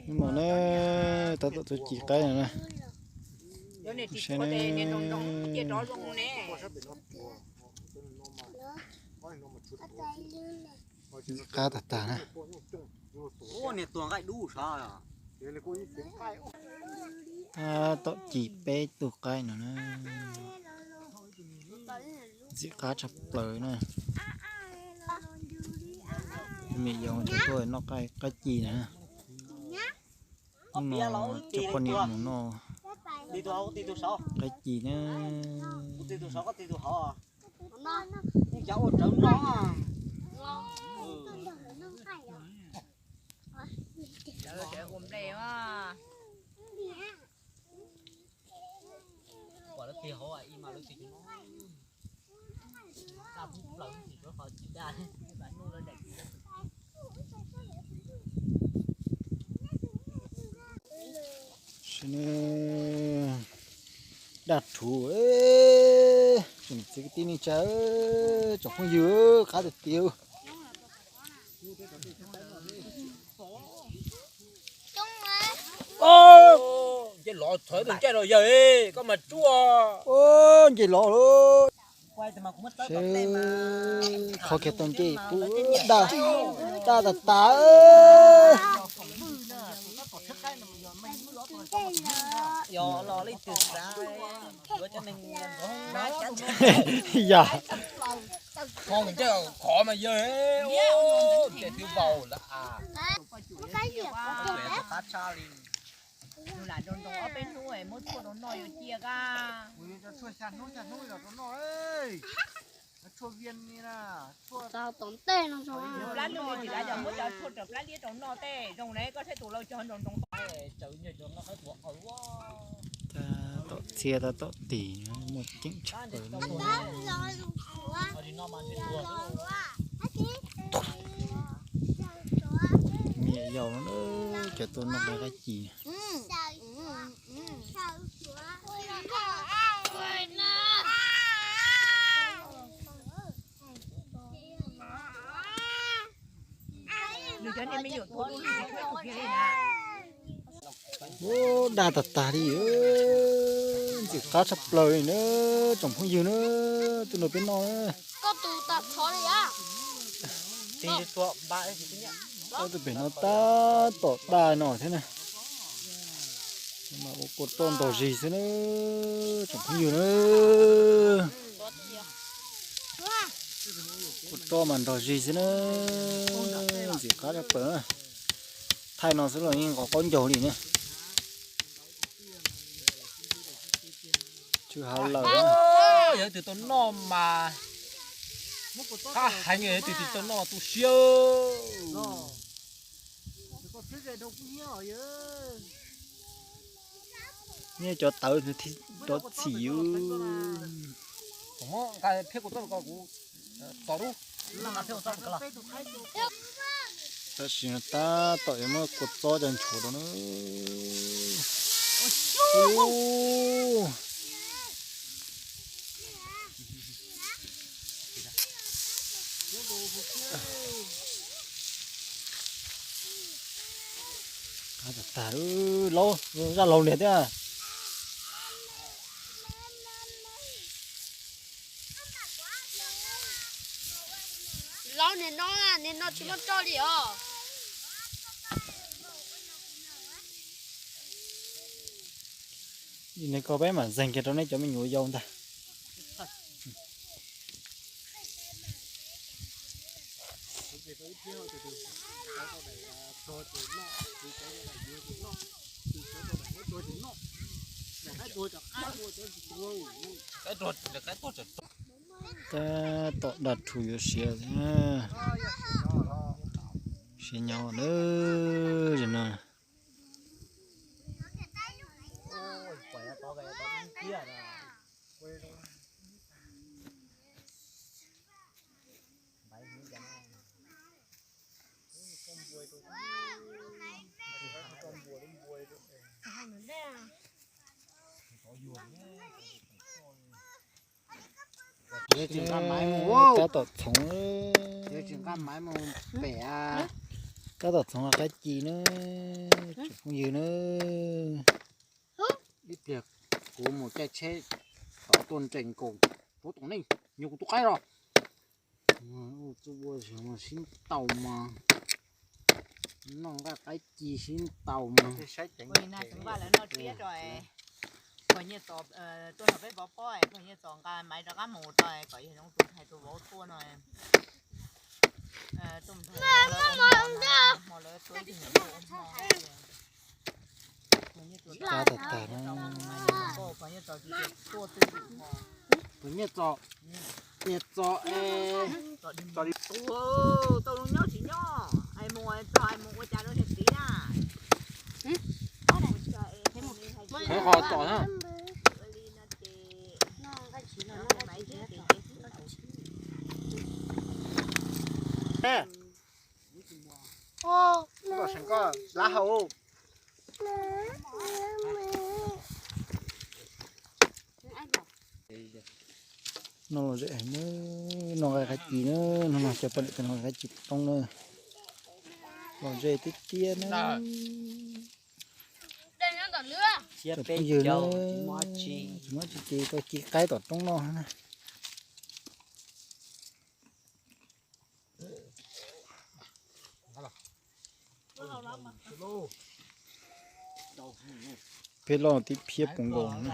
Hnub no na, tab tom tuaj ci qaib no na. Saib na, ci qaib tag tag na. Tab tom ci peb tug qaib no na. Ntxim qab tshaj plaws na. Me yau cov tuaj noj qaib ci na. Hnub no coj poj niam mus noj qaib ci na. Daj rhuv, tsoom txiv kwv tij neej tsa, tsoom phooj ywg, qab tiag tiag. Nce los txhawv tus ncaij los yawg, koj mas tsuaj. Nce los lawm. Qhov kiag tau nce pub daj, daj tas tas. Yog, qhov mas yawg, nce twb vau lawm a. Qab tshaj li. Nws lam nroo nroo ob peb hnub muab tshuaj rau noj yuav ciaj kab. Kuv yuav cov tshuaj xya hnub xya hnub los rau noj. Tshuaj viaj ni na, tshuaj tom ntej no zoo. Plab ntuj tsis lav cov muab cov tshuaj raws plab liab rau noj tej zoo na, koj saib tus lau cog nroo nroo. Tab tom txhiaj tab tom tis, muaj ceem tshaj plaws li. Me nyuam yaus no cov tuaj noj qaib ci. Ub, daj tag tag li, ntxim qab tshaj plaws li na, tsoom phooj ywg na, tus no peb noj. Koj tus tam thov li a. Tus pem no tab tom daj no thiab na. Mas ua kua roj nrog zis xwb na, tsoom phooj ywg na. Kua roj mas nrog zis xwb na, ntxim qab tshaj plaws na. Thaij no xwb los yeej nqos qaub ncaug li na. Tsw hav lawm. Yog tus tau noj mas qab heev, yog tus tau noj tu siab. Nyiaj cov tawv thiaj rov txhim. Tab sis no tab tom yuav muab kua txob cov nchuav rau na. Tag tag, laub, zaj laug liag thiab. Laub niag no, niag no tsis muaj roj li os. Nim no koj peb mam zeeg kiag rau nej cov me nyuam yau ntag. Tab tom daj rhuv yuav siav, siav nyob na, zaum no. Tab tom txhoov, tab tom txhoov qaib ci na, tsoom Phooj ywg na, ib pliag kuv mus caij tsheb tod tuaj nres nkaus rau tom nej, nyob kuv tus qaib los. Txuj ua mas sib ntaus mas, noj nqaij qaib ci sib ntaus mas. Pog Nyiaj Txos tuaj nrog peb pov pob, Pog Nyiaj Txos nqa maiv rov qab mus rau kom yog zoo tus ntxhais tus vauv tuaj no. Tuaj mus ntxhais hmo lawv tuaj ib tug nyuam tuaj hmo. Pog Nyiaj Txos, Pog Nyiaj Txos, Nyiaj Txos, Txos tau zoo nyob tsis nyob es mus txog es mus ua cas rau niag txiv na. Qhov txos na. Seem koj lav hau. Noj lom zem heev na, noj nqaij qaib ci na, no mas cov poj niam noj nqaij qaib ci tom roob na, lom zem tiag tiag na. Cov phooj ywg na, tsis muaj tsis ces tau ci qaib tom roob noj na. Peb loj tib phiab poob nkaus na.